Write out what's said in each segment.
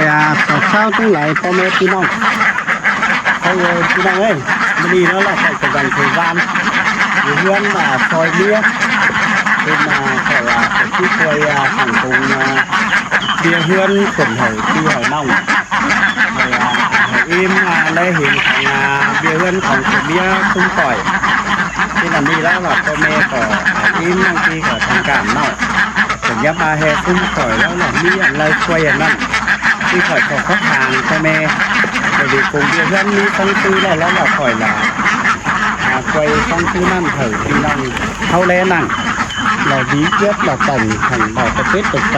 ອາ ສາວໆ ທັງຫຼາຍ ພໍ່ແມ່ພີ່ນ້ອງ ເອີ ພີ່ນ້ອງເອີຍ ມື້ນີ້ເນາະ ລາວກໍກຳລັງເທວານຢູ່ເຮືອນ ອາ ຊອຍເມຍ ເປັນ ອາ ເຂົາວ່າເປັນຜູ້ຊ່ວຍ ອາ ທາງກົງ ອາ ເບ້ຍເຮືອນເພິ່ນໃຫ້ພີ່ໃຫ້ນ້ອງ ເອີ ເອີ ເອັມ ອາ ແລເຫັນຂອງ ອາ ເບ້ຍເຮືອນຂອງຜົວເມຍຊຸມຂ້ອຍ ເປັນອັນນີ້ແລ້ວລະ ພໍ່ແມ່ກໍ ອາ ເອັມ ນ້ອງທີ່ກໍທາງການເນາະ ເພິ່ນຢາກມາແຫ່ຊຸມຂ້ອຍແລ້ວລະ ມີອັນໃດຊ່ວຍອັນນັ້ນ ທີ່ຂ້ອຍຂໍຂອບທາງພໍ່ແມ່ ກໍດີກົງເບ້ຍເຮືອນມີທັງຊື່ແລ້ວລະ ຂ້ອຍລະ ອາ ຊ່ວຍທັງຊື່ນັ້ນໃຫ້ພີ່ນ້ອງເຮົາແລນັ້ງ ລະດີເກີດລະກັນ ຄັນເວົ້າປະເທດໄກ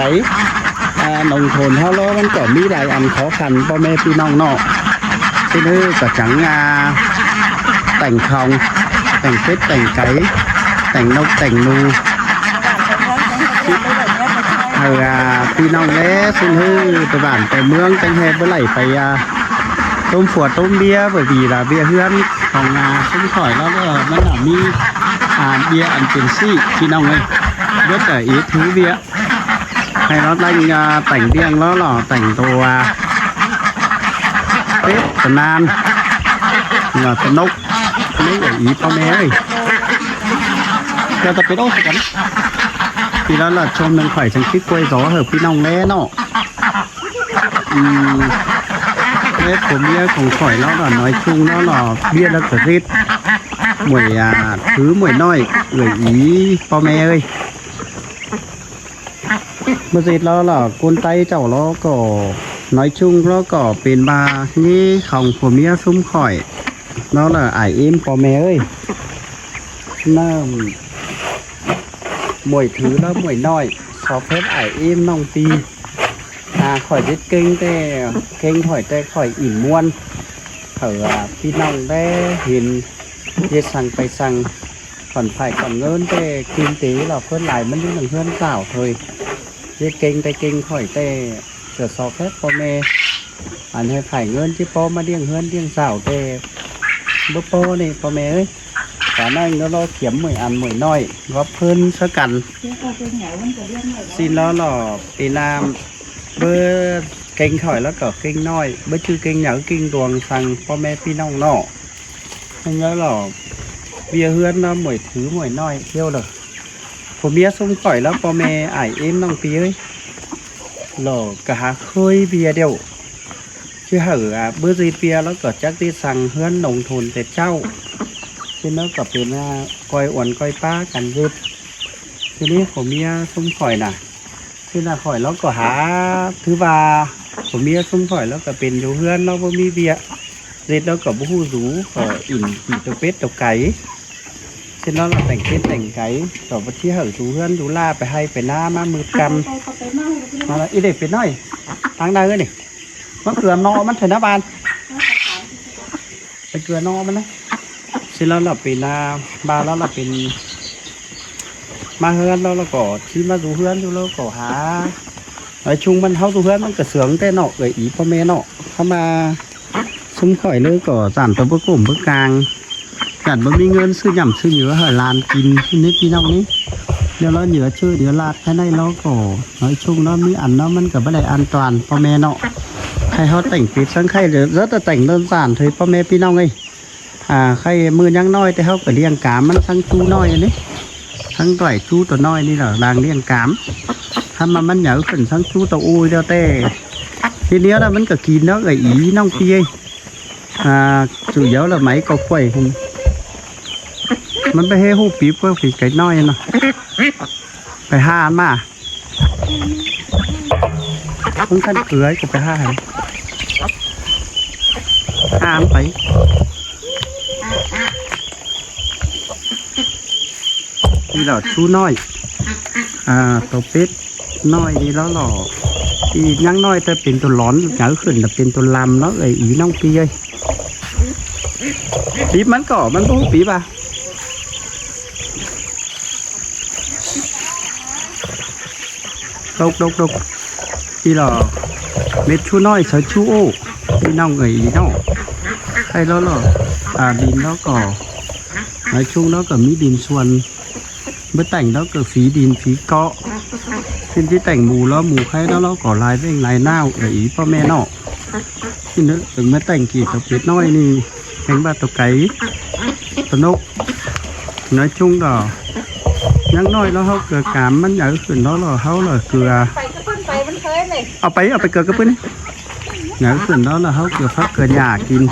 ອາ ໜອງໂທນເຮົາລະ ມັນກໍມີຫຼາຍອັນຂໍຂັນ ພໍ່ແມ່ພີ່ນ້ອງເນາະ ຊິເລີກະຈັງ ອາ ແຕ່ງຂອງ ແຕ່ງເປັດແຕ່ງໄກ່ ແຕ່ງນົກແຕ່ງໜູ ເອີ ອາ ພີ່ນ້ອງແລ ຊິເລີໄປບ້ານໄປເມືອງ ຈັ່ງໃຫ້ບໍ່ໄຫຼໄປ ອາ ຕົ້ມຂົວຕົ້ມເບຍ ບໍ່ດີລະ ເບຍເຮືອນຂອງ ອາ ຊຸມຂ້ອຍລະ ມັນມີ ອາ ເບຍອັນເປັນຊີ້ ພີ່ນ້ອງເອີຍ ເບິດແຕ່ອີກຖືເບຍ ໃຫ້ລາວແຕ່ງ ອາ ແຕ່ງດຽງລາວ ແຕ່ງໂຕ ອາ ເປັດຕະນານ ອາ ຕະນົກ ນີ້ອີກ ພໍ່ແມ່ເອີຍ ກໍຈະເປັນໂອຊະກັນ ທີ່ລາວລະຊົມໜຶ່ງ ຂ້ອຍຈັ່ງຄິດກວຍໂຕໃຫ້ພີ່ນ້ອງແລເນາະ ອືມ ແລຜົວເມຍຂອງຂ້ອຍລະ ນ້ອຍຊຸງລະ ເບຍລະກະເຮັດ ໝວຍ ອາ ຖືໝວຍນ້ອຍ ເອີຍອີ ພໍ່ແມ່ເອີຍ ມາເສັດແລ້ວລະ ຄົນໄຕ້ເຈົ້າລະກໍ ນ້ອຍຊຸງລະກໍເປັນບາເງຂອງຜົວເມຍຊຸມຂ້ອຍ ແລ້ວລະອ້າຍເອັມ ພໍ່ແມ່ເອີຍ ນ້ຳ ໝວຍຖືລະໝວຍນ້ອຍ ຊອບເຮັດອ້າຍເອັມ ນ້ອງປີ ອາ ຂ້ອຍເຮັດເກັ່ງແຕ່ ເກັ່ງຂ້ອຍແຕ່ຂ້ອຍອີ່ມມ່ວນ ເຂົາວ່າພີ່ນ້ອງແດ່ເຫັນ ເຮັດສັງໄປສັງ ຂວັນຝ່າຍຂວັນເງິນແຕ່ກິນເຕລະ ເພິ່ນຫຼາຍມັນຢູ່ນຳເຮືອນສາວເທີຍ ເຮັດເກັ່ງແຕ່ເກັ່ງຂ້ອຍແຕ່ຈະຊອກແຟບພໍ່ແມ່ ອັນໃຫ້ຝ່າຍເງິນທີ່ພໍມາລ້ຽງເຮືອນລ້ຽງສາວແຕ່ບໍ່ພໍນີ້ພໍ່ແມ່ເອີຍ ຕານັ້ນລະລອກຽມໝວຍອັນໝວຍນ້ອຍ ວ່າເພິ່ນຊະກັນ ຊິລະລອເປັນນາມ ເບີເກັ່ງຂ້ອຍລະກໍເກັ່ງນ້ອຍ ເບີຊື່ເກັ່ງໃຫຍ່ເກັ່ງຫຼວງ ສັງພໍ່ແມ່ພີ່ນ້ອງເນາະ. ເຫັນແລ້ວລະ ເບ້ຍເຮືອນນະ ໝວຍຖືໝວຍນ້ອຍ ທ່ຽວເລີຍ ຜົວເມຍຊຸມຂ້ອຍລະ ພໍ່ແມ່ອ້າຍເອັມ ນ້ອງປີເອີຍ ລະກະຫາເຄີຍເບ້ຍດຽວ ຊິໃຫ້ອາ ເບີຊິເບ້ຍລະກໍຈັກຊິສັງເຮືອນໜອງໂທນແຕ່ເຊົ້າ ເຫັນແລ້ວກໍເປັນອາ ກ້ອຍອວນກ້ອຍປາກັນເຮັດ ທີນີ້ຜົວເມຍຊຸມຂ້ອຍນະ ຄືນະຂ້ອຍລະກໍຫາ ຖືວ່າຜົວເມຍຊຸມຂ້ອຍລະກໍເປັນຢູ່ເຮືອນເນາະ ບໍ່ມີວຽກ ເຮັດແລ້ວກໍບໍ່ຮູ້ສູ ກໍອີ່ມກີ່ໂຕເປັດໂຕໄກ່ ເຊັ່ນລະແຕ່ງເປັດແຕ່ງໄກ່ ກໍບໍ່ຊິໃຫ້ສູເຮືອນສູລາ ໄປໄຮ່ໄປນາມາມືດກຳ ມາລະ ອີເດັກເປັດນ້ອຍ ທາງໃດເອີຍນີ້ ມາເກືອໜໍ່ມັນເຖິງໜ້າບ້ານ ໄປເກືອໜໍ່ມັນນະ ຊິລະລະເປັນນາ ມາລະລະເປັນ ມາເຮືອນລະລະກໍຊິມາຢູ່ເຮືອນຢູ່ລະກໍຫາ ໄອ້ຊຸງມັນເຮົາຢູ່ເຮືອນມັນກະເຊື່ອງແຕ່ເນາະ ເອີຍອີພໍ່ແມ່ເນາະ ເຮົາມາຊຸມຂ້ອຍເລີຍກໍສານໂຕບໍ່ກົມບໍ່ກາງ ການບໍ່ມີເງິນຊື້ຫຍ້ຳຊື້ເຫຍື່ອໃຫ້ຫຼານກິນນີ້ພີ່ນ້ອງນີ້ ແລ້ວລະເຫຍື່ອເຊື້ອເຫຍື່ອລາດພາຍໃນລະກໍ ໄອ້ຊຸງລະມີອັນເນາະ ມັນກະບໍ່ໄດ້ອັນຕວນພໍ່ແມ່ເນາະ ໃຫ້ເຮົາແຕ່ງປິດສັງໄຂ່ເລີຍ ແລ້ວແຕ່ແຕ່ງເດີນສານເທີຍພໍ່ແມ່ພີ່ນ້ອງເອີຍ ອາ ໄຂ່ມື້ຍັງນ້ອຍແຕ່ເຮົາກໍລ້ຽງກາມມັນ ທັງຈູນ້ອຍອັນນີ້ ທັງຕ້ອຍຈູໂຕນ້ອຍນີ້ລະ ລ້າງລ້ຽງກາມ ຄັນວ່າມັນໃຫຍ່ຂຶ້ນ ທັງຈູໂຕອູ້ຍແລ້ວແຕ່ ທີດຽວລະມັນກໍກິນເນາະ ເອີຍອີນ້ອງປີເອີຍ ອາ ຈູຢາວລະໄໝກໍປ່ອຍ ມັນໄປເຮັດຮູບປີບກໍປີໄກ່ນ້ອຍເນາະ ໄປຫາມາ ເບິ່ງຄັນເກືອຍກໍໄປຫາໃຫ້ ຫາມໄປ ນີ້ລະຊູນ້ອຍ ອາ ໂຕເປັດນ້ອຍນີ້ລະຫຼໍ່ ອີກຢ່າງໜ້ອຍແຕ່ເປັນໂຕຫຼອນ ໃຫຍ່ຂຶ້ນລະເປັນໂຕລຳເນາະ ເອີຍອີນ້ອງປີເອີຍ ປີບມັນກໍ ມັນບໍ່ປີບອະ. ດົກໆໆ ອີຫຼໍ່ ເມັດຊູນ້ອຍ ໃສ່ຊູໂອ ພີ່ນ້ອງເອີຍ ອີນ້ອງ ໃຫ້ລະຫຼໍ່ ອາ ດິນລະກໍ ໃນຊຸງລະກໍມີດິນສ່ວນ ບໍ່ແຕ່ງລະກໍສີດິນສີເກາະ ເຊັ່ນທີ່ແຕ່ງໝູເນາະ ໝູໄຂ່ເນາະ ລາວກໍຫຼາຍແບ່ງຫຼາຍໜ້າວ ເອີ ອີ່ພໍ່ແມ່ເນາະ. ທີ່ເນີເປັນມາແຕ່ງກີດຕົວເປັດນ້ອຍນີ້ ແຮ່ງວ່າຕົວໄກ່ ຕົວນົກ ນ້ອຍຊຸງກໍຍັງນ້ອຍເນາະ ເຮົາເກືອກາມມັນໃຫຍ່ຂຶ້ນເນາະ ແລ້ວເຮົາລະເກືອ ໄປກັບເພິ່ນໄປ ມັນເຄີຍເລີຍ ເອົາໄປ ເອົາໄປເກືອກັບເພິ່ນ ໃຫຍ່ຂຶ້ນເນາະ ແລ້ວເຮົາເກືອຜັກເກືອຫຍ້າກິນ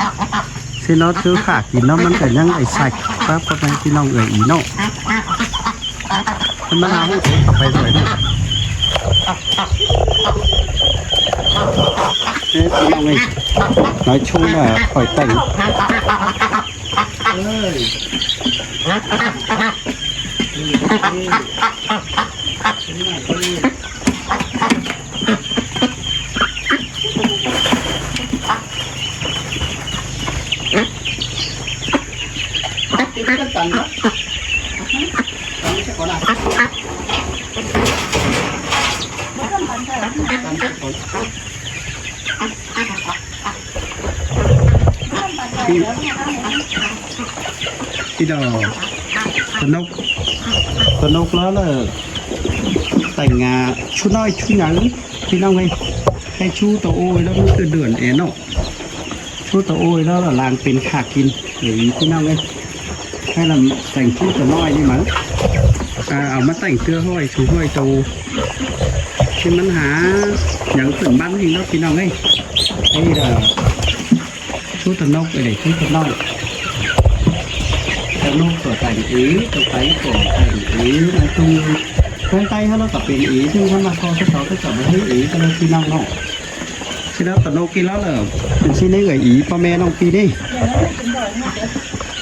ຊິເນາະ ຊື້ຂ້າກິນເນາະ ມັນກໍຍັງໄດ້ໃຊ້ ປ້າ ພໍ່ແມ່ພີ່ນ້ອງເອີຍ ອີເນາະ. ມັນມາຫາເຮົາເອົາໄປເລີຍເນາະ ເອີ ພີ່ນ້ອງເອີຍ ຫຼາຍຊຸງແລ້ວ ຂ້ອຍແຕ່ງ ເອີ ພີ່ນ້ອງ ຕົວນົກ ຕົວນົກລາວລະ ແຕ່ງງານ ຊຸນ້ອຍ ຊຸຫຍັງ ພີ່ນ້ອງເອີຍ ໃຫ້ຊູໂຕໂອ້ຍ ແລ້ວມັນຄືເດືອນເອເນາະ ຊູໂຕໂອ້ຍ ແລ້ວລະລ້າງເປັນຂ້າກິນ ເອີ ພີ່ນ້ອງເອີຍ ໃຫ້ລະແຕ່ງຊູໂຕນ້ອຍນີ້ມາ ເອົາມາແຕ່ງເທື່ອຮ້ອຍ ຊູຮ້ອຍໂຕ ຊິມັນຫາຫຍັງຂຶ້ນບ້ານນີ້ເນາະ ພີ່ນ້ອງເອີຍ ໃຫ້ລະ ຊູຕະນົກເອີຍ ຊູຕະນ້ອຍ ຕະນົກກໍແຕ່ງເອງ ຕະໄປກໍແຕ່ງເອງ ນາຕູເຮືອນໃຕ້ເຮົາລະກໍເປັນເອງ ຊຶ່ງເຮົາມາຂໍເຂົາ ເຂົາກໍບໍ່ໃຫ້ເອງ ກໍເລີຍພີ່ນ້ອງເນາະ ຊິແລ້ວຕະນົກກິນແລ້ວເລີຍ ເປັນຊິໃນເອື້ອຍອີ່ພໍ່ແມ່ນ້ອງປີນີ້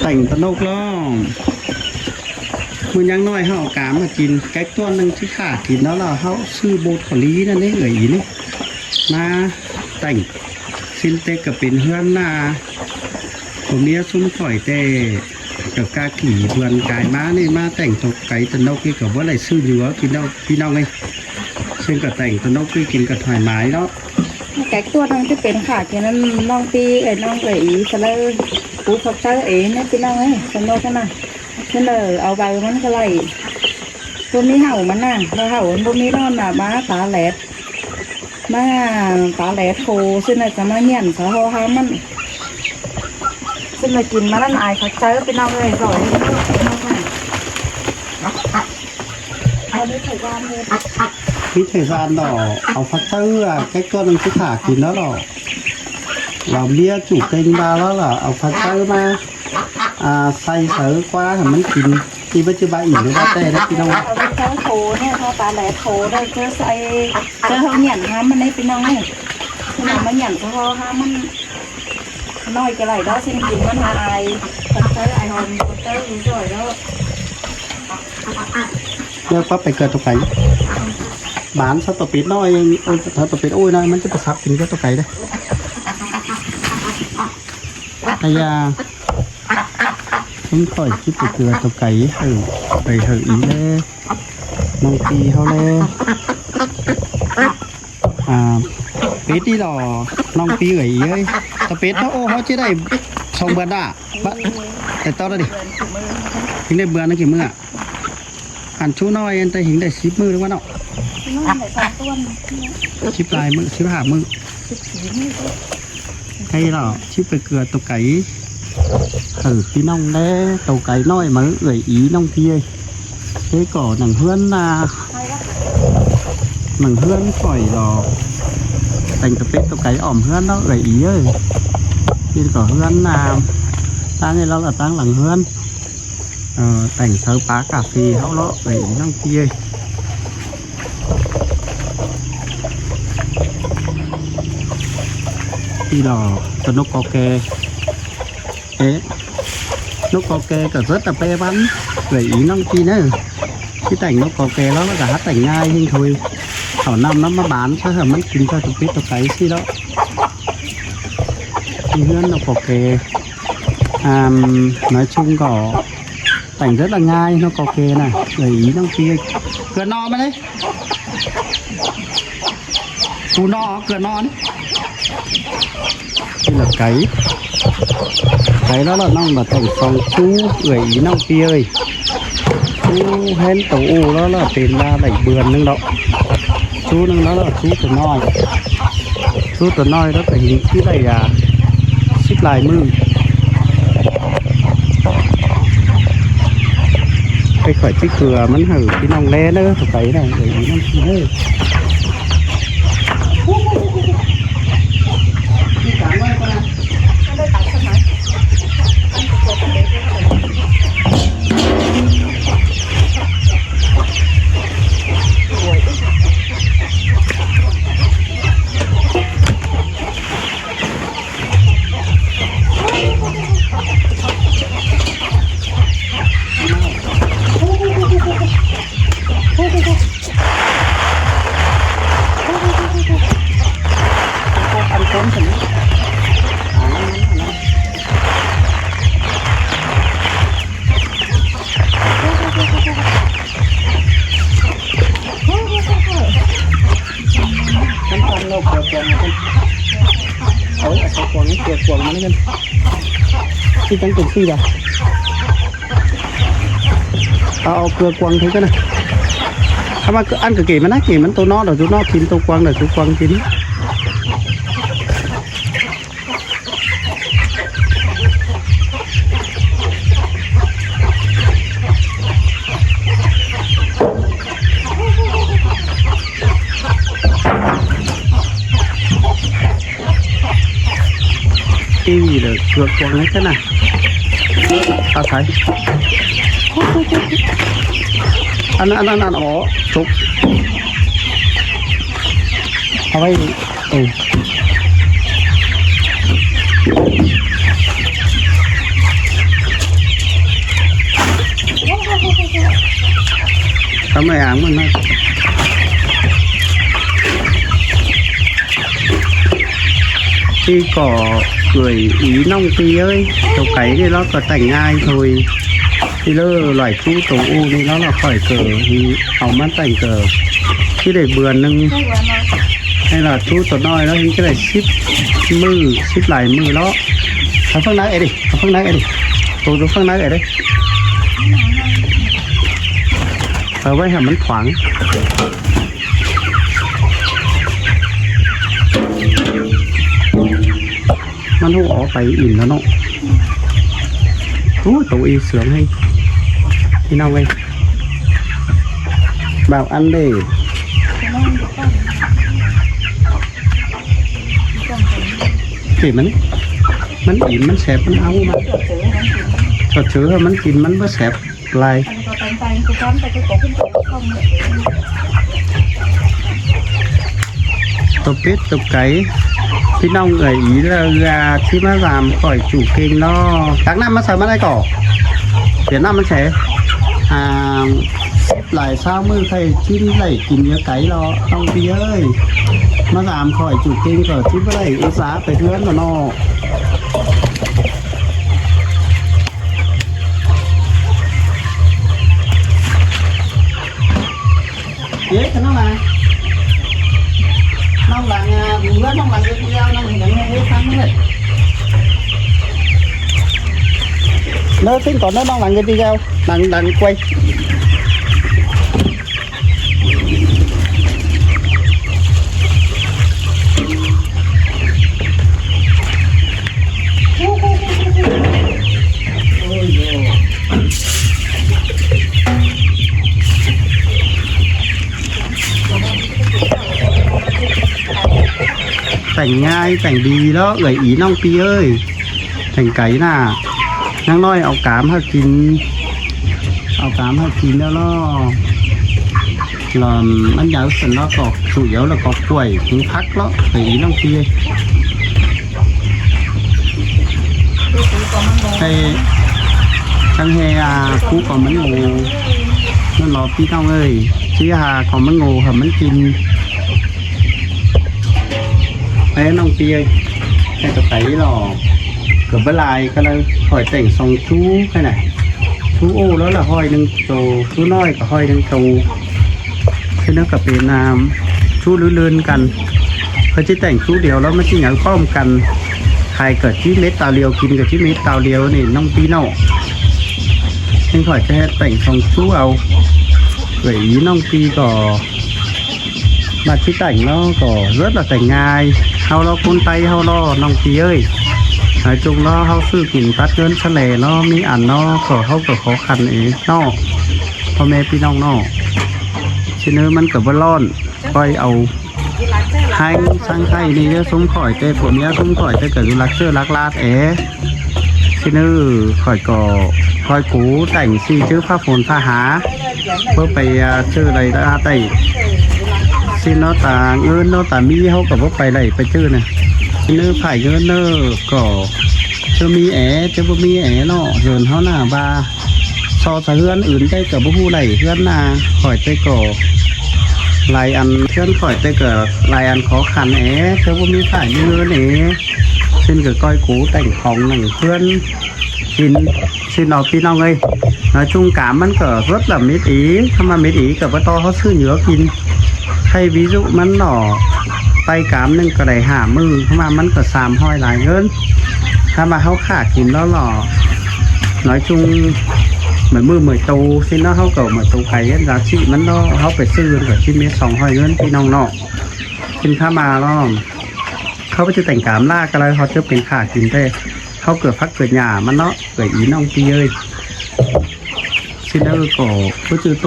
ແຕ່ງຕະນົກລ້ອງ ມື້ຍັງນ້ອຍເຮົາເອົາກາມມາກິນ ແກັກຕົວໜຶ່ງຊິຂ້າກິນແລ້ວລະ ເຮົາຊື້ໂບດເກົາຫຼີນັ້ນເດ້ ເອື້ອຍອີ່ນີ້ ມາແຕ່ງ ຊິນເຕັກກໍເປັນເຮືອນນາ ຜົວເມຍຊຸມຂ້ອຍແຕ່ ແບບກາກີເພື່ອນກາຍມານີ້ ມາແຕ່ງຕົກໄກ່ຕະນົກນີ້ກໍບໍ່ໄດ້ຊື້ຢູ່ເອົາກິນດອກ ພີ່ນ້ອງເອີຍ ເຊິ່ງກໍແຕ່ງຕະນົກນີ້ກິນກັບຫອຍໝາຍເນາະ ແກກຕົວໜຶ່ງຊິເປັນຂ້າກິນນຳນ້ອງປີ ເອີຍ ນ້ອງເອີຍ ສະເລີ ປູກຜັກເຈີເອງນະ ພີ່ນ້ອງເອີຍ ຕະນົກນະ ສະເລີ ເອົາໃບມັນກໍໄລ່ ບໍ່ມີເຫົ່າມັນນະ ເຫົ່າມັນບໍ່ມີນອນນະ ມາຕາແຫຼດ ມາຕາແຫຼໂທ ຊິນະຈະມາຫຍັນສະຫໍ່ຫາມັນ ຊິນະກິນມານັ້ນອາຍຄັກເຈີ ພີ່ນ້ອງເອີຍ ສອຍ ມີໄຖຫວານເນາະ ເອົາຜັກເຈີ ແກກຕົວໜຶ່ງຊິຂ້າກິນແລ້ວເນາະ ລາວເມຍຈູເຕັງບາແລ້ວລະ ເອົາຜັກເຈີມາ ອ່າ ໃສ່ເສີກວ່າໃຫ້ມັນກິນ ທີ່ປັດຈຸບັນນີ້ແຕ່ເດີພີ່ນ້ອງ ເອົາໄປເຊີໂທເນາະ ເຮົາຕາແຫຼໂທໄດ້ ເຈີໃສ່ ເຈີເຮົາຫຍັນຫາມັນໄດ້ພີ່ນ້ອງເອີຍ ເຮົາມາຫຍັນສະເພາະຫາມັນ ນ້ອຍກໍໄດ້ດອກ ຊິນກິນມັນຫາອາຍ ຂອບໃຈອາຍຫອມ ຂອບໃຈອີ່ຊ່ອຍເດີ ແລ້ວປັບໄປເກີດຕົວໄກ່ ບານຊະຕົວເປັດນ້ອຍ ເອີ ຊະຕົວເປັດໂອ້ຍນ້ອຍ ມັນຈະໄປສັບກິນກັບຕົວໄກ່ເດ້ ອາຍາ ເພິ່ນຂ້ອຍຄິດຈະເກືອຕົວໄກ່ ເອີ ໄປເຮີອີແລ ນ້ອງປີເຮົາແລ ອ່າ ເປັດອີ່ຫຼໍ ນ້ອງປີເອີຍ ເອີຍ ຕະເປັດເນາະ ໂອ້ ເຮົາຈະໄດ້ສອງເດືອນດາ ບະ ແຕ່ຕອນນີ້ ເພິ່ນໄດ້ເດືອນໜຶ່ງກີ້ມື້ ອັນຊູນ້ອຍອັນແຕ່ເຫັນໄດ້ສິບມື້ຫຼືວ່າເນາະ ສິບປາຍມື້ ສິບຫ້າມື້ ໃຫ້ລາວຊິໄປເກືອໂຕໄກ່ ເອີ ພີ່ນ້ອງແດ່ ໂຕໄກ່ນ້ອຍມາເອື້ອຍອີ່ນ້ອງພີ່ເອີຍ ເດ້ກໍໜັງເຮືອນນາ ໜັງເຮືອນຂ້ອຍລະ ແຕ່ງຕະເປັດໂຕໄກ່ອ້ອມເຮືອນເນາະເອື້ອຍອີ່ເອີຍ ນີ້ກໍເຮືອນນາ ຕັ້ງໃຫ້ລາວລະຕັ້ງຫຼັງເຮືອນ ເອີ ແຕ່ງເສີປາກາເຟເຮົາເນາະ ໄປນຳເພຍ ອີ່ຫຼໍ ຕົວນົກກອແກ ເອະ ນົກກອແກກໍເສີດແຕ່ແປວັນ ເອື້ອຍອີ່ນ້ອງພີ້ເນີ ຊິແຕ່ງນົກກອແກແລ້ວ ແລ້ວກໍຫາແຕ່ງງ່າຍເຮງໂທຍ ເອົານ້ຳນຳມາບານຊະ ໃຫ້ມັນກິນຊະ ຕົວເປັດຕົວໄກ່ຊີ້ເນາະ ທີ່ເຮືອນນົກກອແກ ອ່າ ນາຍຊຸງກໍ ແຕ່ງເດີລະງ່າຍເນາະ ກໍເກນະ ເອີຍ ອີ່ນ້ອງປີ ເກືອນອມາເດ້ ປູນອ ເກືອນອ ນີ້ລະໄກ່ ໄກ່ລະລະ ນ້ອງລະແຕ່ງສອງຕູ້ ເອີຍ ອີ່ນ້ອງປີເອີຍ ໂອ້ ແຮນໂຕໂອ້ລະລະ ເປັນມາໄດ້ເດືອນໜຶ່ງແລ້ວ ໂຕໜຶ່ງແລ້ວ ໂຕໂຕນ້ອຍ ໂຕໂຕນ້ອຍແລ້ວກໍເຫັນຄືໄດ້ ອ່າ ສິບຫຼາຍມື້. ໄປຂ້ອຍຊິເກືອມັນໃຫ້ພີ່ນ້ອງແລເດີ ໄປນະ ເອີຍ ອີນ້ອງເອີຍ. ມັນຟັງນົກເກືອກວາງມັນ ເອົາ ເອົາເກືອກວາງ ເກືອກວາງມັນນັ້ນ ຊິຈັ່ງເປັນຊື່ລະ. ເອົາ ເອົາເກືອກວາງເຖິງກັນນະ ເອົາມາ ອັນກະເກມັນນະ ເກມັນໂຕເນາະ ດອກຈຸເນາະ ກິນໂຕກວາງ ດອກຈຸກວາງກິນ. ອີ່ເດີ ເກືອກວາງໃຫ້ຊັ້ນນະ ເອົາໃສ່ ອັນນັ້ນ ອັນນັ້ນ ອັນນັ້ນ ອໍ ຈົກ ເອົາໄວ້ ເອີ ທຳໄມອ່າງມັນນະ ທີ່ກໍເອື້ອຍອີນ້ອງປີເອີຍ ໂຕໄກນີ້ລາວກໍແຕ່ງງ່າຍໂທຍ ທີ່ເລີຫຼາຍ ໂຕອູ່ນີ້ແລ້ວລະ ຂ້ອຍເກີເອົາມາແຕ່ງເກີ ທີ່ໄດ້ເບືອນໜຶ່ງ ໃຫ້ລະຕູໂຕນ້ອຍແລ້ວ ເຫັນຈະໄດ້ສິບມື້ ສິບຫຼາຍມື້ແລ້ວ. ເອົາເບິ່ງນາເອດິ ເອົາເບິ່ງນາເອດິ ໂຕ ໂຕເບິ່ງນາເອດິ ເອົາໄວ້ໃຫ້ມັນຂວາງ ມັນຮູ້ອອກໄປອີ່ມແລ້ວເນາະ. ໂອ້ ໂຕອີເສືອງໃຫ້ພີ່ນ້ອງເອີຍ ບາງອັນເດ້ ເຫັນມັນ ມັນອີ່ມ ມັນແສບ ມັນເອົາມາ ຖ້າເຈີໃຫ້ມັນກິນ ມັນບໍ່ແສບ. ຫຼາຍ ໂຕເປັດໂຕໄກ່ ພີ່ນ້ອງເອີຍ ອີເລີອາທີ່ມາຕາມຂ້ອຍຈູເກັ່ງເນາະ ຕັກນ້ຳມາໃສ່ມັນໄດ້ກໍ ປຽນນ້ຳມັນໃສ່ ອ່າ ສິບຫຼາຍຊາວມື້ໃຄ່ຊິໄດ້ກິນເຍອໄກ່ເນາະ ນ້ອງພີ່ເອີຍ ມາຕາມຂ້ອຍຈູເກັ່ງກໍຊິບໍ່ໄດ້ອຸດສາໄປເຮືອນເນາະ. ເອີ ນ້ອງຫຼານ ນ້ອງຫຼານ ອ່າ ເຮືອນນ້ອງຫຼານເຮັດແລ້ວ ນ້ອງເຮັດຫຍັງໃຫ້ຟັງເລີຍ ເດີ ເຊິ່ງກ່ອນເດີ ນ້ອງຫຼານເຮັດແລ້ວ ນາງດັນກວຍ. ແຕ່ງງ່າຍແຕ່ງດີເນາະ ເອື້ອຍອີນ້ອງປີເອີຍ. ແຕ່ງໄກ່ນະ ນາງນ້ອຍເອົາກາມໃຫ້ກິນ ເອົາກາມໃຫ້ກິນແລ້ວເນາະ ລະມັນຍາວຊັ້ນເນາະ ກອກສຸດຍາວ ລະກອກກ້ວຍ ກິນຜັກເນາະ ໄປອີນ້ອງເປີຍ ໃຫ້ ທັງແຮ່ ອາ ກູກອງມັນໂງ່ ນັ້ນເນາະ ພີ່ນ້ອງເອີຍ ຊິຫາກອງມັນໂງ່ໃຫ້ມັນກິນ. ໄປນ້ອງເປີຍ ແຕ່ງກະໄປຫຼອກ ກະບໍ່ຫຼາຍ ກະເລີຍຂ້ອຍແຕ່ງສອງຈູແຄ່ນັ້ນ ຈູໂອລະລະຮ້ອຍໜຶ່ງໂຕ ຈູນ້ອຍກະຮ້ອຍໜຶ່ງໂຕ ຄືນັ້ນກະເປັນ ອ່າ ຈູລື່ນໆກັນ ເພິ່ນຊິແຕ່ງຈູດຽວລະມັນຊິໃຫຍ່ພ້ອມກັນ ໃຫ້ກະຊິເມັດຕາດຽວ ກິນກະຊິເມັດຕາດຽວນີ້ ນ້ອງປີເນາະ ເຊິ່ງຂ້ອຍຈະເຮັດແຕ່ງສອງຈູເອົາ ເອື້ອຍອີນ້ອງປີກໍ ມາຊິແຕ່ງເນາະ ກໍເລີດລະແຕ່ງງ່າຍ ເຮົາລະຄົນໄທເຮົາລະ ນ້ອງປີເອີຍ ໃນຈຸງເນາະ ເຮົາຊື້ກິນຕັດເງິນຊະແຫຼເນາະ ມີອັນເນາະ ກໍເຮົາກໍຂໍຂັນເອງເນາະ ພໍ່ແມ່ພີ່ນ້ອງເນາະ ຊິເນີມັນກໍບໍ່ຮ້ອນ ຂ້ອຍເອົາ ໃຫ້ຊ່າງໃຫ້ນີ້ເດີ ຊຸມຂ້ອຍແຕ່ຜົວເມຍ ຊຸມຂ້ອຍແຕ່ກໍຢູ່ຫຼັກເຊີຫຼັກລາດເອ ຊິເນີຂ້ອຍກໍ ຂ້ອຍກູແຕ່ງຊິຈື່ຜ້າຝົນຜ້າຫາ ເພື່ອໄປ ອ່າ ຊື້ໄດ້ ໄດ້ ຊິເນາະ ຕາເງິນເນາະ ຕາມີເຮົາກໍບໍ່ໄປໄດ້ໄປຊື້ນະ ຊິເນີຜາຍເງິນເນີ ກໍຈະມີແອ ຈະບໍ່ມີແອເນາະ ເຮືອນເຮົານະວ່າ ຊໍສະເຮືອນອື່ນໄດ້ກໍບໍ່ຮູ້ໄດ້ ເຮືອນນາຂ້ອຍແຕ່ກໍຫຼາຍອັນ ເຮືອນຂ້ອຍແຕ່ກໍຫຼາຍອັນ ຂໍຂັນແອ ເທື່ອບໍ່ມີຝາຍມີເງິນເອ ເຊັ່ນກໍກ້ອຍກູແຕ່ງຂອງໜັງເຮືອນກິນ ຊິເນາະ ພີ່ນ້ອງເອີຍ ນະ ຈຸງກາມມັນກໍເບິດລະມິດອີ ຄຳວ່າມິດອີກໍບໍ່ຕໍ່ເຮົາຊື້ເຫຍື່ອກິນ ໃຫ້ວິສຸມັນເນາະ ໄປກາມໜຶ່ງກໍໄດ້ຫ້າມື້ ຄຳວ່າມັນກໍສາມຮ້ອຍຫຼາຍເງິນ ຄຳວ່າເຮົາຂ້າກິນແລ້ວເນາະ ນ້ອຍຈຸງ ເໝີຍມືເໝີຍໂຕຊິເນາະ ເຮົາກໍເໝີຍໂຕໄກ ອັນລາຊິມັນເນາະ ເຮົາໄປຊື້ກໍຊິເມດສອງຮ້ອຍເງິນ ພີ່ນ້ອງເນາະ ກິນຂ້າມາເນາະ ເຂົາໄປຈະແຕ່ງກາມລາກະໄລ ເຮົາຈະເປັນຂ້າກິນແທ້ ເຮົາເກີດຜັກເກີດຫຍ້າມັນເນາະ ເກີດອີນ້ອງປີເອີຍ ຊິເນີກໍບໍ່ຈື່ໂຕ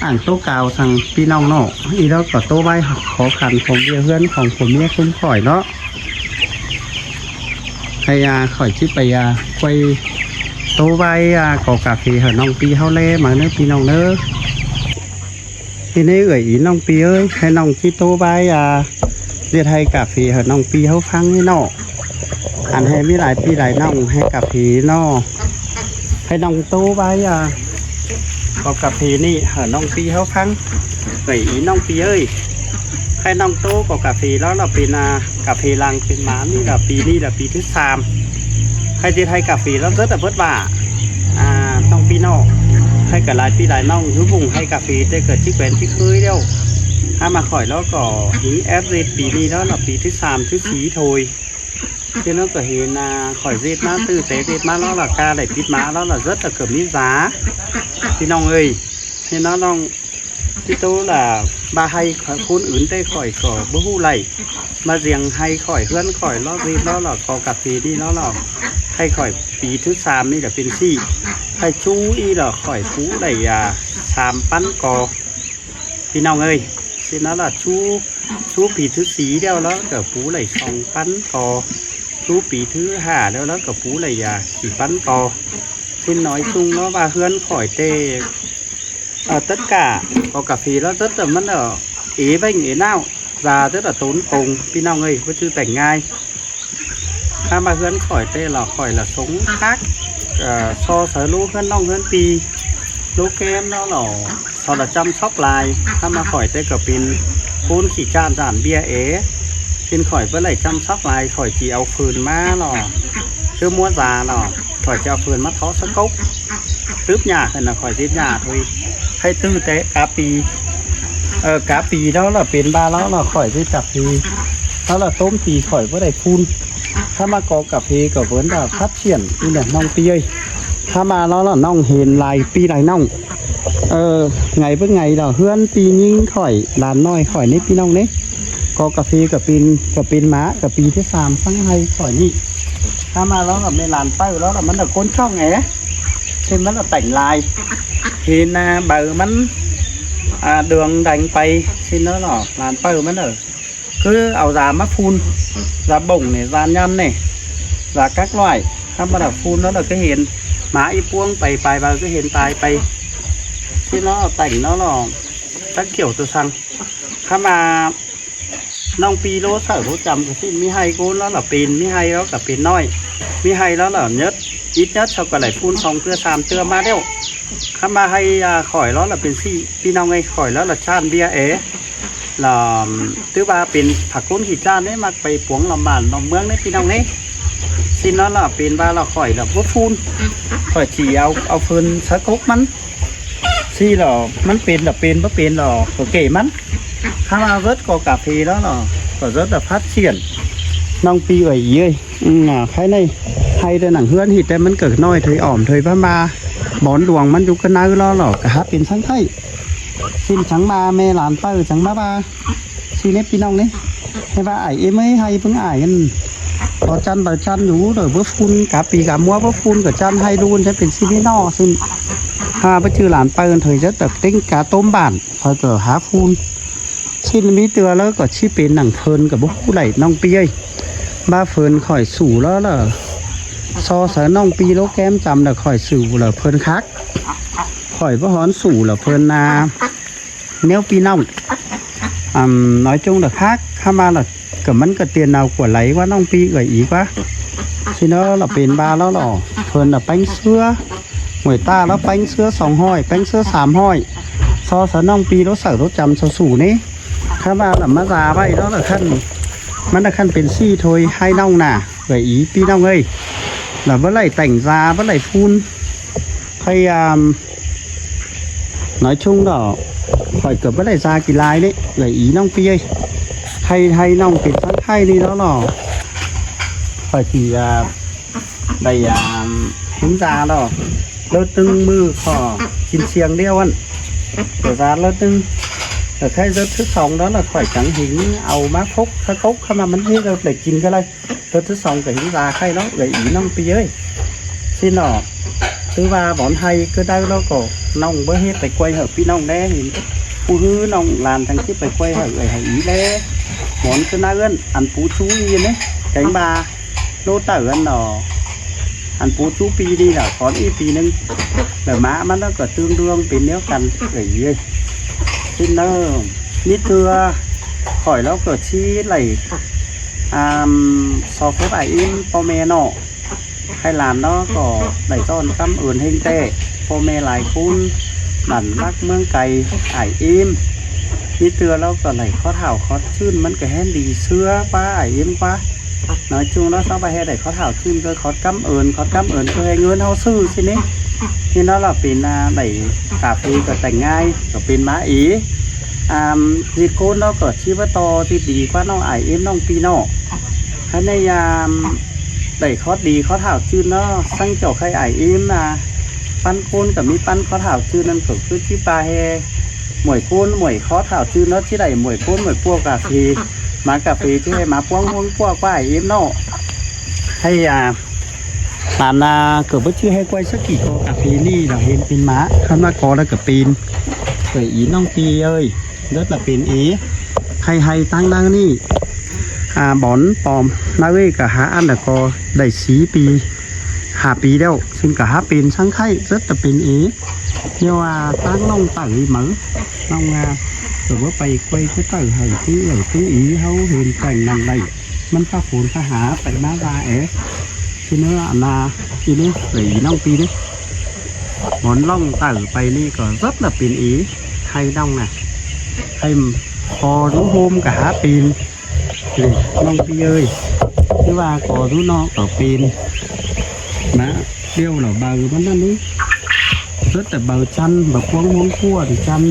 ອ່າງໂຕກ່າວສັງ ພີ່ນ້ອງເນາະ ອີແລ້ວກໍໂຕໄວ້ຂໍຂັນຂອງເບຍເຮືອນຂອງຜົວເມຍຊຸມຂ້ອຍເນາະ ໃຫ້ ອ່າ ຂ້ອຍຊິໄປ ອ່າ ໄປໂຕໄວ້ ອ່າ ກໍກາເຟໃຫ້ນ້ອງປີເຮົາແລມາເນີ ພີ່ນ້ອງເນີ ທີ່ນີ້ເອື້ອຍອີນ້ອງປີເອີຍ ໃຫ້ນ້ອງຊິໂຕໄວ້ ອ່າ ເຮັດໃຫ້ກາເຟໃຫ້ນ້ອງປີເຮົາຟັງນີ້ເນາະ ອັນໃຫ້ມີຫຼາຍປີຫຼາຍນ້ອງໃຫ້ກາເຟເນາະ ໃຫ້ນ້ອງໂຕໄວ້ ອ່າ ກໍກາເຟນີ້ໃຫ້ນ້ອງປີເຮົາຟັງ ເອື້ອຍອີນ້ອງປີເອີຍ ໃຫ້ນ້ອງໂຕກໍກາເຟແລ້ວລະ ເປັນ ອ່າ ກາເຟລັງເປັນມານີ້ລະ ປີນີ້ລະປີທີສາມ ໃຫ້ຊິໄທກາເຟແລ້ວເກີດແຕ່ເພິດວ່າ ອ່າ ນ້ອງປີເນາະ ໃຫ້ກໍຫຼາຍປີຫຼາຍນ້ອງຢູ່ບຸງໃຫ້ກາເຟແຕ່ກໍຈິກແບນຈິກເຄີຍແລ້ວ ຖ້າມາຂ້ອຍແລ້ວກໍອີແອັບເດດປີນີ້ແລ້ວລະ ປີທີສາມທີສີ່ໂທຍ ເຈົ້ານ້ອງກໍເຫັນ ອ່າ ຂ້ອຍເຮັດມາ ຕື້ແຕ່ເຮັດມາແລ້ວລະ ກາໄດ້ປິດມາແລ້ວລະ ເກີດແຕ່ເກີດມີສາ ພີ່ນ້ອງເອີຍ ເຫັນເນາະ ນ້ອງ ທີ່ໂຕລະວ່າໃຫ້ຄົນອື່ນແຕ່ຂ້ອຍກໍບໍ່ຮູ້ໄຫຼ ມາສຽງໃຫ້ຂ້ອຍເຮືອນຂ້ອຍເນາະ ເຮັດເນາະ ລະກໍກາເຟນີ້ເນາະ ລະໃຫ້ຂ້ອຍປີທີສາມນີ້ລະເປັນສີ່ ໃຫ້ຊູອີລະຂ້ອຍປູໄດ້ ອ່າ ສາມພັນກໍ ພີ່ນ້ອງເອີຍ ຊິເນາະ ລະຊູ ຊູປີທີສີ່ແລ້ວລະກໍປູໄດ້ສອງພັນກໍ ຊູປີທີຫ້າແລ້ວລະກໍປູໄດ້ ອ່າ ສີ່ພັນກໍ ຊິນ້ອຍຈຸງເນາະ ວ່າເຮືອນຂ້ອຍແຕ່ ເອີ ຕັດກາ ກໍກາເຟລະຕັດ ແຕ່ມັນ ເອີ ເອແບ່ງເອນາວ ລາແຕ່ລະຕົນກົງ ພີ່ນ້ອງເອີຍ ບໍ່ຈື່ແບ່ງງ່າຍ ຖ້າມາເຮືອນຂ້ອຍແຕ່ລະ ຂ້ອຍລະສົງຄັກ ເອີ ຊໍໃສ່ໂລເຮືອນນ້ອງເຮືອນປີ ໂລແກມເນາະ ລະຊໍລະຈຳຊອກລາຍ ຖ້າມາຂ້ອຍແຕ່ກໍເປັນຄົນຂີ້ຈ້ານຈ້ານເບຍເອ ເປັນຂ້ອຍບໍ່ໄດ້ຈຳຊອກລາຍ ຂ້ອຍຊິເອົາຟືນມາເນາະ ຄືມົວສາເນາະ ຂ້ອຍຈະເອົາຟືນມາເທາະສະກົກ ຕຶບຫຍ້າຂຶ້ນນະ ຂ້ອຍຕິດຫຍ້າທຸຍ ໃຫ້ຕື້ແຕ່ກາປີ ເອີ ກາປີແລ້ວລະເປັນບາແລ້ວລະ ຂ້ອຍຊິຈັບປີ ແລ້ວລະຕົ້ມປີ ຂ້ອຍບໍ່ໄດ້ຝຸ່ນ ຖ້າມາກໍກາເຟກໍເພິ່ນວ່າພັດສຽນ ອີ່ແຫຼະນ້ອງປີເອີຍ ຖ້າມາແລ້ວລະນ້ອງເຫັນຫຼາຍປີຫຼາຍນ້ອງ ເອີ ໄງເບິ່ງໄງລະ ເຮືອນປີຍິງຂ້ອຍ ຫຼານນ້ອຍຂ້ອຍນີ້ ພີ່ນ້ອງເດ້ ກໍກາເຟກໍເປັນ ກໍເປັນມາ ກໍປີທີສາມ ຝັ່ງໄຮ່ຂ້ອຍນີ້ ຖ້າມາແລ້ວກໍແມ່ນຫຼານເປົ້າແລ້ວລະ ມັນລະກົ້ນຊ່ອງແອ ເຊັ່ນມັນລະແຕ່ງລາຍ ເຫັນໜ້າໃບມັນ ອ່າ ເດືອງແດງໄປ ເຊັ່ນນັ້ນລະ ຫຼານເປົ້າມັນເດີ ຄືເອົາຢາມາຝຸ່ນ ຢາບົ່ງນີ້ ຢາຫຍ້ຳນີ້ ຢາກັກລອຍ ຖ້າມັນລະຝຸ່ນແລ້ວລະກໍເຫັນ ໝາອີປວງໄປ ໄປບາກໍເຫັນຕາຍໄປ ເຊັ່ນນັ້ນລະ ແຕ່ງນັ້ນລະ ຕັກຂຽວຕົວສັງ ຖ້າມາ ນ້ອງປີໂລໃສ່ໂລຈຳກໍຊິ ມີໄຮ່ໂກນແລ້ວລະເປັນ ມີໄຮ່ແລ້ວກໍເປັນນ້ອຍ ມີໄຮ່ແລ້ວລະເຍິດ ອີດເຍິດເຂົາກໍໄດ້ຝຸ່ນສອງເທື່ອສາມເທື່ອມາແລ້ວ ຄັນວ່າໄຮ່ ອ່າ ຂ້ອຍແລ້ວລະເປັນສີ່ ພີ່ນ້ອງເອີຍ ຂ້ອຍແລ້ວລະຊານເບຍແອ ລະ ຖືວ່າເປັນພະກຸນຂີ້ຈ້ານເດ້ ມັກໄປປວງລຳບ້ານລຳເມືອງເດ້ ພີ່ນ້ອງເອີຍ ຊິນັ້ນລະເປັນວ່າລະຂ້ອຍລະບໍ່ຝຸ່ນ ຂ້ອຍຊິເອົາ ເອົາຟືນສະກົກມັນ ຊີ້ລະ ມັນເປັນລະເປັນ ບໍ່ເປັນລະກໍແກ່ມັນ ຖ້າວ່າເບິດກໍກາເຟແລ້ວລະ ກໍເບິດລະພັດສຽນ ນ້ອງປີເອີຍ ເອີຍ ອືມ ພາຍໃນໄຮ່ແຕ່ໜັງເຮືອນຮີດແຕ່ມັນກໍນ້ອຍເທີຍອອມເທີຍບ້ານມາ ບ່ອນຫຼວງມັນຢູ່ກະເນີແລ້ວລະ ກໍຫາເປັນຊ່າງໄດ້ ເປັນຫຍັງມາແມ່ຫຼານເປີ້ນຈັ່ງມາວ່າ ຊິເນັບພີ່ນ້ອງນີ້ ໃຫ້ວ່າອ້າຍເອັມເອີຍ ໃຫ້ເພິ່ນອ້າຍກັນ ບໍ່ຈັນບໍ່ຈັນຢູ່ເດີ ບໍ່ຝຸ່ນກາປີກາມົວ ບໍ່ຝຸ່ນກໍຈັນໃຫ້ດູນ ຈະເປັນຊີວິດນໍ ຊິນຫາໄປຈື່ຫຼານເປີ້ນເຖີຍ ຈະຕັກເຕັງກາຕົ້ມບ້ານ ຂ້ອຍກໍຫາຝຸ່ນ ຊິນມີເທື່ອແລ້ວກໍຊິເປັນໜັງເພິ່ນກໍບໍ່ຮູ້ໄດ໋ ນ້ອງປີເອີຍ ວ່າເພິ່ນຂ້ອຍສູ້ແລ້ວລະ ຊໍໃສ່ນ້ອງປີໂລແກມຈຳລະ ຂ້ອຍສູ້ລະເພິ່ນຄັກ ຂ້ອຍບໍ່ຮອນສູ້ລະເພິ່ນນາ ແນວພີ່ນ້ອງ ອຳ ນ້ອຍຈົງລະຄັກ ຄຳວ່າລະ ກໍມັນກໍຕຽນເອົາກວ່າໄຫຼວ່ານ້ອງປີເອື້ອຍອີກວ່າ ຊິເນາະລະເປັນບາລະຫຼໍ ເພິ່ນລະແປ້ງເສືອ ຫ້ວຍຕາລະແປ້ງເສືອສອງຮ້ອຍ ແປ້ງເສືອສາມຮ້ອຍ ຊໍສະນ້ອງປີລະເສີດລົດຈຳຊໍສູນີ້ ຄຳວ່າລະມາລາໄວ້ລະລະຄັນ ມັນລະຄັນເປັນຊີ້ໂທຍໃຫ້ນ້ອງນາ ເອື້ອຍອີພີ່ນ້ອງເອີຍ ລະບໍ່ໄດ້ແຕ່ງຢາ ບໍ່ໄດ້ຝຸ່ນ ພະຍາຍາມ ນ້ອຍຊຸງດອກ ຂ້ອຍກໍບໍ່ໄດ້ຊາກິນຫຼາຍເດ້ ເອື້ອຍອີນ້ອງປີເອີຍ ໃຫ້ ໃຫ້ນ້ອງເປັນສັງໄຂ້ນີ້ແລ້ວເນາະ ຂ້ອຍຊິ ອ່າ ໄດ້ ອ່າ ເຫັນຊາດອກ ເລີດໜຶ່ງມື້ຂໍກິນສ່ຽງດຽວຫັ້ນ ກໍຊາເລີດໜຶ່ງ ແຕ່ໄຂ້ເລີດທີສອງແລ້ວ ຂ້ອຍຈັ່ງເຫັນເອົາມາພົກ ຖ້າກົກ ຄັນວ່າມັນເຮັດແລ້ວໄດ້ກິນກໍໄດ້ ເທື່ອທີສອງກໍເຫັນວ່າໄຄເນາະ ເອື້ອຍອີນ້ອງປີເອີຍ ຊິເນາະ ຄືວ່າບ່ອນໄຮ່ກໍໄດ້ແລ້ວ ກໍນ້ອງບໍ່ເຮັດໄປກວຍໃຫ້ພີ່ນ້ອງແດ່ ເຫັນຜູ້ຮືນ້ອງຫຼານຈັ່ງຊິໄປກວຍໃຫ້ເອື້ອຍໃຫ້ອີແດ່ ບ່ອນຄືໜ້າເອື້ອນ ອັນປູຊູອີນີ້ ແກງບາໂລເຕີອັນເນາະ ອັນປູຊູປີນີ້ລະ ຂອນອີກປີໜຶ່ງ ແລ້ວມາມັນກໍຕື່ມດວງເປັນແນວກັນ ເອື້ອຍອີເອີຍ ຊິເນາະ ນີ້ເທື່ອ ຂ້ອຍແລ້ວກໍຊິໄລ່ ອາ ຂໍຂອບໃຫ້ເອັມພໍ່ແມ່ເນາະ ໃຫ້ຫຼານເນາະ ກໍໄດ້ຕ້ອນກຳເອີນແຮງແທ້ ພໍ່ແມ່ຫຼາຍຄົນ ບ້ານລັກເມືອງໄກ ອ້າຍເອັມ ມີເທື່ອລາວກໍໄດ້ຂໍທ້າວຂໍຊື່ນ ມັນກໍແຮ່ງດີເຊື່ອກວ່າອ້າຍເອັມກວ່າ ນ້ອຍຈຸງເນາະ ຊາວບ້ານແຮ່ໄດ້ຂໍທ້າວຊື່ນ ກໍຂອບກຳເອີນ ຂອບກຳເອີນ ຄືໃຫ້ເງິນເຮົາຊື້ຊິນີ້ ເຫັນແລ້ວລາວເປັນ ອາ ໄດ້ກາເຟກໍແຕ່ງງ່າຍ ກໍເປັນມາເອ ອາ ເຮັດໂກນເນາະ ກໍຊີວະຕໍ່ທີ່ດີກວ່າເນາະ ອ້າຍເອັມ ນ້ອງປີເນາະ ໃຫ້ໃນຍາມ ໄດ້ຂໍດີຂໍທ້າວຈື່ນເນາະ ສັງຈອກໃຫ້ອ້າຍເອັມນະ ປັນໂກນກໍມີປັນຂໍທ້າວຈື່ນ ນັ້ນກໍຄືທີ່ປ່າແຮ່ ໝວຍໂກນໝວຍຂໍທ້າວຈື່ນເນາະ ທີ່ໄດ້ໝວຍໂກນໝວຍປົວກາເຟ ມາກາເຟທີ່ໃຫ້ມາປວງຮວງປົວກວ່າອ້າຍເອັມເນາະ ໃຫ້ ອາ ຫຼານນາເກີດບໍ່ຈື່ໃຫ້ກວຍສະກີກໍກາເຟນີ້ລະເຫັນເປັນໝາ ຄັນວ່າກໍລະກະເປັນ ເອີຍ ອີນ້ອງປີເອີຍ ເລີດລະເປັນເອ ໃຫ້ ໃຫ້ຕັ້ງນາງນີ້ ອາ ບອນປອມນາເວກະຫາອັນລະກໍໄດ້ສີ່ປີ ຫ້າປີແລ້ວ ຊຶ່ງກະຫາເປັນສັງໄຂ້ ເລີດລະເປັນເອ ເຍາວ່າຕັ້ງນ້ອງເຕີອີໝື ນ້ອງວ່າ ເກີດວ່າໄປໄກວະເຕີໃຫ້ຕື້ເອີຍຕື້ອີ ເຮົາເຫັນແຕ່ງນັ້ນໄດ້ ມັນພາໂພນພາຫາໄປມາວ່າແອ ທີ່ເນີອານາ ທີ່ເນີເອີຍ ອີນ້ອງປີເດີ ໝອນລ່ອງເຕີໄປນີ້ກໍເລີດລະເປັນເອ ໃຫ້ນ້ອງນະ ໃຫ້ພໍຮູ້ໂຮມກະຫາເປັນ ນີ້ນ້ອງປີເອີຍ ຄືວ່າກໍຮູ້ເນາະ ກໍເປັນນະ ດຽວລະເບົາມັນນັ້ນນີ້ ເລີດແຕ່ເບົາຈັນ ເບົາພວງຮວງຂົວທີ່ຈັນ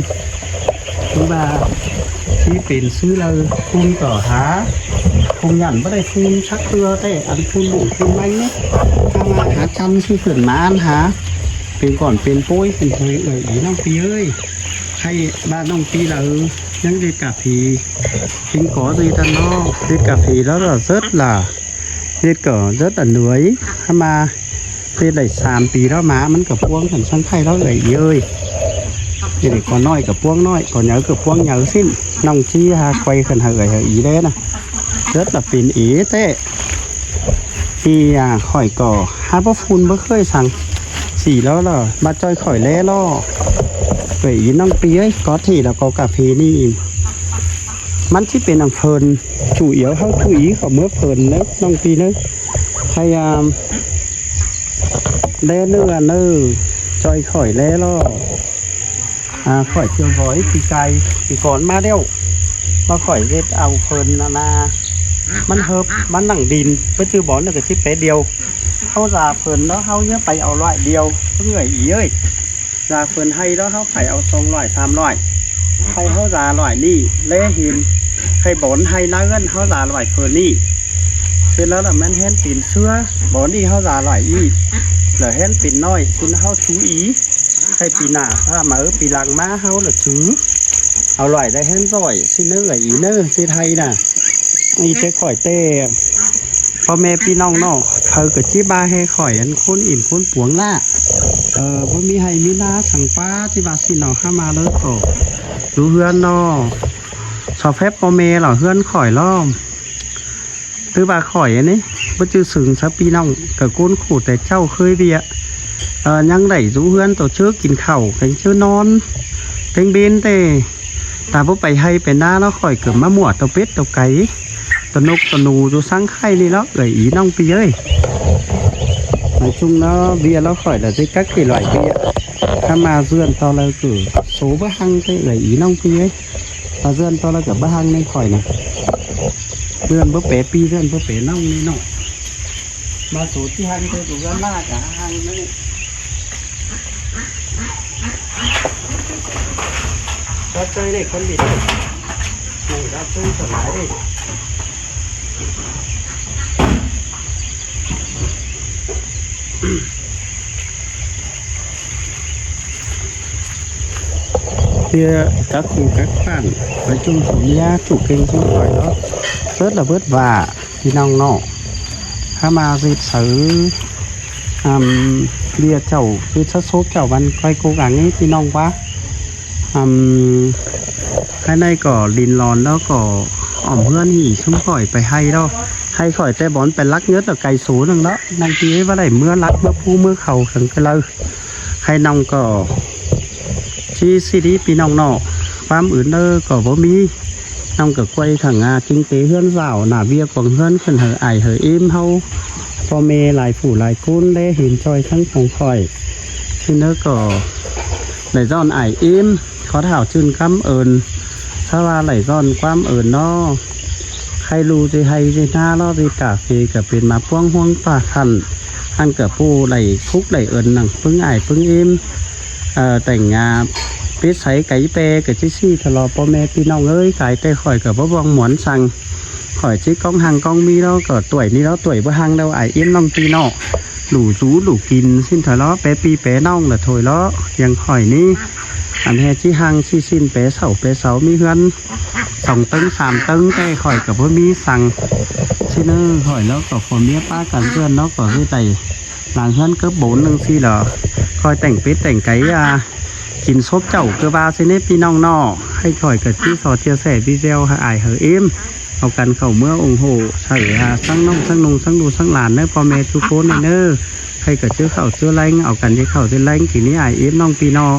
ຄືວ່າທີ່ເປັນຊື່ລາວ ຄຸນກໍຫາ ຄົງຢັນບໍ່ໄດ້ຟື້ນສັກເທື່ອແຕ່ ອັນຄູນບຸນຄູນໄມ້ນີ້ ຖ້າມາຫາຈັນຊື່ເພິ່ນມາອັນຫາ ເປັນກ່ອນເປັນໂປ້ຍ ເປັນໂພຍເອີຍ ອີນ້ອງປີເອີຍ ໃຫ້ບ້ານນ້ອງປີລາວ ຍັງເຮັດກາເຟ ເຫັນກໍເຮັດອັນເນາະ ເຮັດກາເຟແລ້ວລະເລີດລະ ເຮັດກໍເລີດອະເໜືອຍ ຫາມາເຮັດໄດ້ສາມປີແລ້ວ ໝາມັນກໍພວງກັນສັງໄຂ້ແລ້ວເອີຍ ເອີຍ ເຮັດໃຫ້ກໍນ້ອຍກໍພວງນ້ອຍ ກໍໃຫຍ່ກໍພວງໃຫຍ່ສິ້ນ ນ້ອງຊີ້ຫາໄກວຂຶ້ນຫາເອີຍຫາອີແດ່ນະ ເລີດລະເປັນເອແທ້ ທີ່ ອາ ຂ້ອຍກໍຫາບໍ່ຝຸ່ນບໍ່ເຄີຍສັງສີແລ້ວລະ ມາຈ່ອຍຂ້ອຍແລ້ວລະ ເອີຍ ອີນ້ອງປີເອີຍ ກໍທີ່ລະກໍກາເຟນີ້ ມັນຊິເປັນຫຍັງເພິ່ນ ຈູ່ອຽວເຮົາຈູ່ອີເຂົາເມືອເພິ່ນເດີ ນ້ອງປີເດີ ພະຍາຍາມແດ່ເນີ ອັນເນີ ຈ່ອຍຂ້ອຍແດ່ລະ ອາ ຂ້ອຍທ່ຽວບ່ອຍປີກາຍປີກ່ອນມາແລ້ວ ວ່າຂ້ອຍເຮັດເອົາເພິ່ນນະນາ ມັນເຮີບ ມັນນັ່ງດິນ ໄປຈື່ບ່ອນນັ້ນກໍຊິແປດຽວ ເຮົາລາເພິ່ນເນາະ ເຮົາຍັງໄປເອົາຮ້ອຍດຽວ ເອື້ອຍອີເອີຍ ລາເພິ່ນໃຫ້ແລ້ວເຮົາໄປເອົາສອງຮ້ອຍ ສາມຮ້ອຍ ໃຫ້ເຮົາລາຮ້ອຍນີ້ ແລເຫັນໃຫ້ບ່ອນໃຫ້ນາເຮືອນເຮົາລາຮ້ອຍເພິ່ນນີ້ ເສັດແລ້ວລະແມ່ນແຮ່ນເປັນເຊື້ອ ບ່ອນນີ້ເຮົາລາຫຼາຍອີກ ລະແຮ່ນເປັນນ້ອຍ ຊຸນເຮົາຊູອີ ໃຫ້ປີໜ້າຖ້າມາເອີ ປີຫຼັງມາເຮົາລະຖື ເອົາຫຼາຍໄດ້ແຮນຮ້ອຍຊິເນີ ອີເນີ ຊິໄທນະ. ນີ້ແຕ່ຂ້ອຍແຕ່ພໍ່ແມ່ພີ່ນ້ອງເນາະ ເຂົາກໍຈິບາໃຫ້ຂ້ອຍ ອັນຄົນອິນຄົນປວງລະ ເອີ ບໍ່ມີໄຮ່ມີນາສັງປາ ຊິວ່າຊິເນາະ. ຫາມາເລີຍກໍຢູ່ເຮືອນເນາະ ຊອແຟບພໍ່ແມ່ເລາະ ເຮືອນຂ້ອຍເລາະ. ຖືວ່າຂ້ອຍອັນນີ້ບໍ່ຈື່ສຶງຊະພີ່ນ້ອງ ກະໂກນໂຄແຕ່ເຈົ້າເຄີຍວຽກ ເອີ ຍັງໄດ້ຢູ່ເຮືອນໂຕເຈີກິນເຂົ້າ ແຕ່ງເຈີນອນ ແຕ່ງເບນແຕ່ ຕາບໍ່ໄປໄຮ່ໄປນາເນາະ ຂ້ອຍກະມາມົວໂຕເປັດໂຕໄກ່ ໂຕນົກໂຕໜູຢູ່ສັງໄຂ່ນີ້ເນາະ ເອື້ອຍອີນ້ອງພີ່ເອີຍ. ມາຈຸງເນາະ ເວຍລາວຂ້ອຍລະຊິກັກຊິຫຼອຍເວຍ ຖ້າມາເຮືອນຕໍ່ລາວກະໂສບໍ່ຮັ່ງແຕ່ ເອື້ອຍອີນ້ອງພີ່ເອີຍ. ມາເຮືອນຕໍ່ລາວກະບໍ່ຮັ່ງໃນຂ້ອຍນະ ເຮືອນບໍ່ແປປີ ເຮືອນບໍ່ແປນ້ອງນີ້ເນາະ. ມາໂສທີ່ຮັ່ງເດີ ເຮືອນມາກະຮັ່ງນັ້ນ ກໍເຈີເດ້ຄົນດີ ກໍເຈີສະບາຍເດ້. ເພື່ອກັກຄູ່ກັກບ້ານ ໄປຈຸ່ມຜົມຍາຈຸເກັ່ງຈຸ່ມຂ້ອຍເນາະ ເບີດລະເບີດວ່າພີ່ນ້ອງເນາະ. ຖ້າມາເຮັດໃສ ອຳ ເວຍເຈົ້າ ເຮັດສະໂຊບເຈົ້າ ວັນໄກໂກກາງນີ້ພີ່ນ້ອງວ່າ ອຳ ພາຍໃນກໍລິນລອນ ແລ້ວກໍອ້ອມເຮືອນນີ້ຊຸມຂ້ອຍໄປໄຮ່ເນາະ ໄຮ່ຂ້ອຍແຕ່ບ່ອນໄປລັກເງິນລະໄກໂສໜຶ່ງເນາະ. ນາງຕີວ່າໄດ້ເມືອລັກເມືອພູເມືອເຂົ້າເຖິງກະເລີ ໄຂ່ນ້ອງກໍ ທີ່ຊິດີພີ່ນ້ອງເນາະ ຄວາມອື່ນເດີກໍບໍ່ມີ ນ້ອງກໍກວຍຖັງອາກິງເຕເຮືອນສາວ ໜ້າເວຍກວາງເຮືອນຂຶ້ນເຫີອອາຍເຫີເອມເຮົາ ພໍ່ແມ່ຫຼາຍຜູ້ຫຼາຍຄົນແລເຫັນຊ່ອຍທັງຂອງຂ້ອຍ ຊິເນີກໍໄດ້ຍ້ອນອາຍເອມ ຂໍທ້າວຈື່ນຄຳເອີນ ຖ້າວ່າໄດ້ຍ້ອນຄວາມເອີນເນາະ ໃຄລູຊິໄຮ່ຊິນາເລາະຊິກາເຟກະເປັນມາພວງຮ່ວງປາຄັນ ອັນກະຜູ້ໄດ້ທຸກໄດ້ເອີນໜັງປຶງອາຍປຶງເອມ ເອີ ແຕ່ງງານເປັດໃສໄກ່ແປກະຈິຊີ້ທະເລາະ ພໍ່ແມ່ພີ່ນ້ອງເອີຍ ກາຍແຕ່ຂ້ອຍກະບໍ່ຫວັງໝວນສັງ ຂ້ອຍຈິກອງຮັ່ງກອງມີເນາະ ກໍຕ້ວຍນີ້ເນາະ ຕ້ວຍບໍ່ຮັ່ງແລ້ວ ອາຍເອມນ້ອງຕີເນາະ ຫຼູ່ສູຫຼູ່ກິນ ຊິນຖອຍເລາະ ແປປີແປນ້ອງລະຖອຍເລາະ ຢ່າງຂ້ອຍນີ້ ອັນແຮຈິຮັ່ງຊິຊິນແປເສົາແປເສົາ ມີເຮືອນສອງເຕີງສາມເຕີງ ແຕ່ຂ້ອຍກະບໍ່ມີສັງ ຊິເນີຂ້ອຍແລ້ວກໍຜົວເມຍປະກັນເພື່ອນເນາະ ກໍຊິໄດ້ ຫຼັງເຮືອນເກີບໂບນຈັ່ງຊີ້ລະ ຂ້ອຍແຕ່ງເປັດແຕ່ງໄກ່ ອາ ກິນສົບເຈົ້າຄືວ່າຊິເນພີ່ນ້ອງເນາະ ໃຫ້ຂ້ອຍກະຈິຊອດເຈຍແຊວີແວວໃຫ້ອາຍເຫີເອມ ເອົາກັນເຂົ້າເມືອອົງໂຫ ໃສ່ ອາ ທັງນ້ອງທັງນຸ່ງທັງລູກທັງຫຼານເນີ ພໍ່ແມ່ທຸກຄົນເນີ ໃຫ້ກະເຈີເຂົ້າເຈີແລງ ເອົາກັນເຮັດເຂົ້າເຮັດແລງ ກິນນີ້ອາຍເອມນ້ອງພີ່ນ້ອງ